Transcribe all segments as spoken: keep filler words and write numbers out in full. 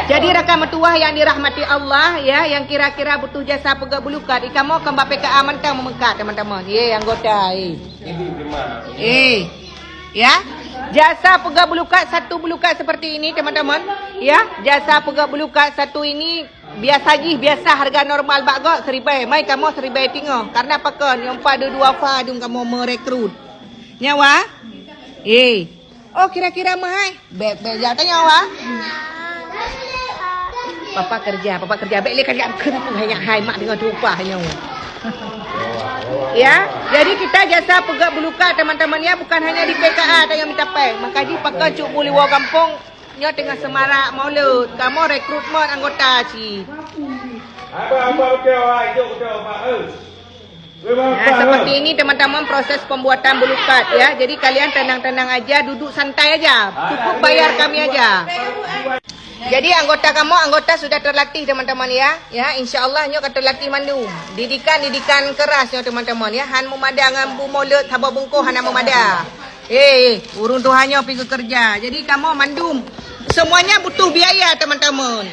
Jadi rakan meutuwah yang dirahmati Allah, ya, yang kira-kira butuh jasa peugöt bulukat, ikamoe kon bak P K A mantong meumeukat, teman-teman. Ye, anggota, eh. Eh. Ya. Jasa peugöt bulukat, satu bulukat seperti ini, teman-teman. Ya, jasa peugöt bulukat satu ini biasa jih, biasa harga normal bak gob seribai. Mai kamoe seribai teungoh. Karena pakon, nyang padu dua fa dum kamoe merekrut. Nyawa? Eh. Oh, kira-kira meuhai? Bèk, bèk jak tanyong, Wa. Papa kerja, papa kerja. Bèk lé ka jak kheun peue hai nyak hai, mak deungoe tupa hai nyoe. Ya, jadi kita jasa peugöt bulukat, teman-teman, ya, bukan hanya di P K A tanyong mita pèng. Maka jih pakon Cut Bul iwoe gampông nyoe teungoh semarak Maulud. Kamoe rekrutmen anggota cit. Abang, abang, betul, ah, jom, betul, abang, eh. Nah, seperti ini teman-teman proses pembuatan bulukat ya. Jadi kalian tenang-tenang aja, duduk santai aja. Cukup bayar kami aja. Jadi anggota kamoe, anggota sudah terlatih teman-teman ya. Ya, insya Allah nyoe ka terlatih mandum. Didikan-didikan keras nyoe teman-teman ya. Han meumada ngon bu mulut, saboh bungkôh hana meumada. Eh, eh, ureueng tuha nyoe pi geukerja. Jadi kamoe mandum semuanya butuh biaya teman-teman.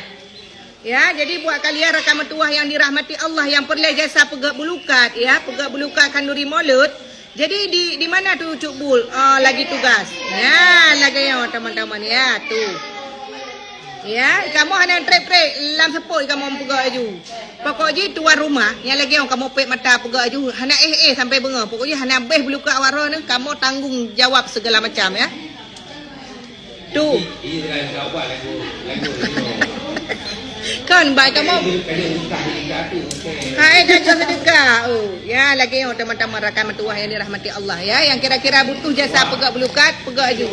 Ya, jadi buat kalian rakan meutuwah yang dirahmati Allah yang peureulèe jasa peugöt bulukat, ya, peugöt bulukat khanduri Maulud. Jadi di di mana tu Cut Bul, eh, lagi tugas? Ya, lagèe nyoe teman-teman, ya, tu. Ya, kamoe hana trép-trép lam seupôt kamoe peugöt laju. Pokok jih tuan rumah nyang lagèe nyoe kamoe pèt mata peugöt laju, hana éh-éh sampai beungoh. Pokok jih hana abéh bulukat awak droeneuh, kamoe tanggung jawab segala macam, ya. Tu. Kan, bai kamoe. Hai, dah jauh sedekah. Oh, ya, lagèe nyoe teman-teman rakan meutuwah yang dirahmati Allah, ya. Yang kira-kira butuh jasa peugöt bulukat, peugöt laju.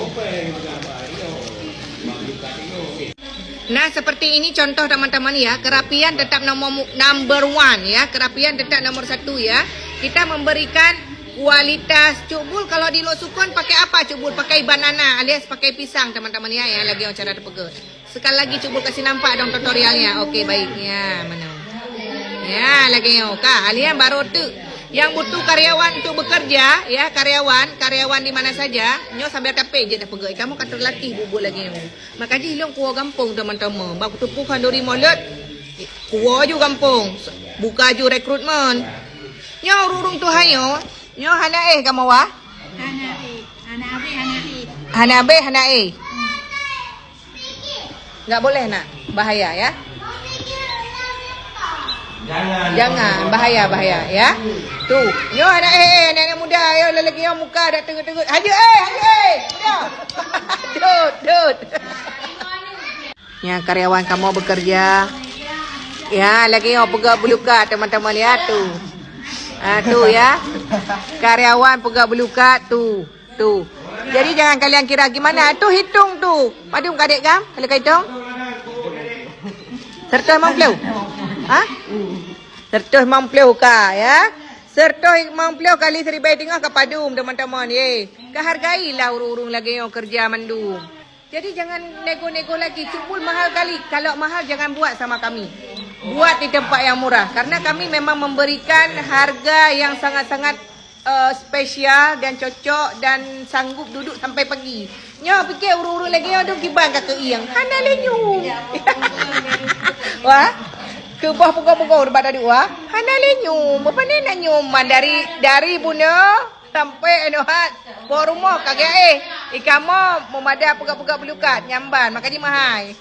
Nah, seperti ini contoh teman-teman ya. Kerapian tetap nomor mu-, number one ya. Kerapian tetap nomor satu ya. Kita memberikan kualitas. Cut Bul kalau di Lhoksukon pakai apa Cut Bul? Pakai banana alias pakai pisang teman-teman ya, ya lagèe nyoe cara teupeugöt. Sekali lagi Cut Bul kasih nampak dong tutorialnya. Okey, baik. Ya, mana? Ya, lagèe nyoe ka. Alian baru tu yang butuh karyawan untuk bekerja, ya, karyawan, karyawan di mana saja. Nyoe sambil tapék je dah peugöt. Kamoe ka terlatih bubuet lagèe nyoe. Maka jih lôn kuwoe gampông teman-teman. Bak teupeu khanduri Maulud, kuwoe ju gampông. Buka ju rekrutmen. Nyoe ureueng-ureueng tuha nyoe, nyoe hana éh kamoe wah? Hana éh. Hana abéh, hana éh. Hana abéh, hana éh. Enggak boleh, Nak. Bahaya, ya. Jangan. Jangan. Bahaya, bahaya, ya. Tu. Nyoe hana éh, éh, aneuk-aneuk muda, yo, lelaki nyoe muka dak teungeut-teungeut. Hana éh, hana éh. Udah. Dot, dot. Nya karyawan kamoe bekerja. Ya, lagèe nyoe peugöt bulukat teman-teman ya tu. Ah, tu ya. Karyawan peugöt bulukat tu. Tu. Jadi jangan kalian kira gimana. Tu hitung tu. Padum kadek gam kalau ka hitung? Seratus lima puluh. Ha? Seratus lima puluh ka ya. Seratus lima puluh kali seribai teungoh ka padum teman-teman. Ye. Ka hargailah ureueng-ureueng lagèe nyoe kerja mandum. Jadi jangan nego-nego lagi. Cut Bul mahal kali. Kalau mahal jangan buat sama kami. Buat di tempat yang murah. Karena kami memang memberikan harga yang sangat-sangat eh, spesial dan cocok dan sanggup duduk sampai pagi. Nyoe pikir ureueng-ureueng lagèe nyoe dong kiban ka keuieng. Hana lé nyoe. Wah. Keu boh pukon-pukon ubat tadi wah. Hana lé nyoe. Bapane na nyoe man dari dari bunoe sampai anu hat. Boh rumoh ka geuéh. Ikamoe meumada peugah-peugah beulukat nyamban maka jimahai.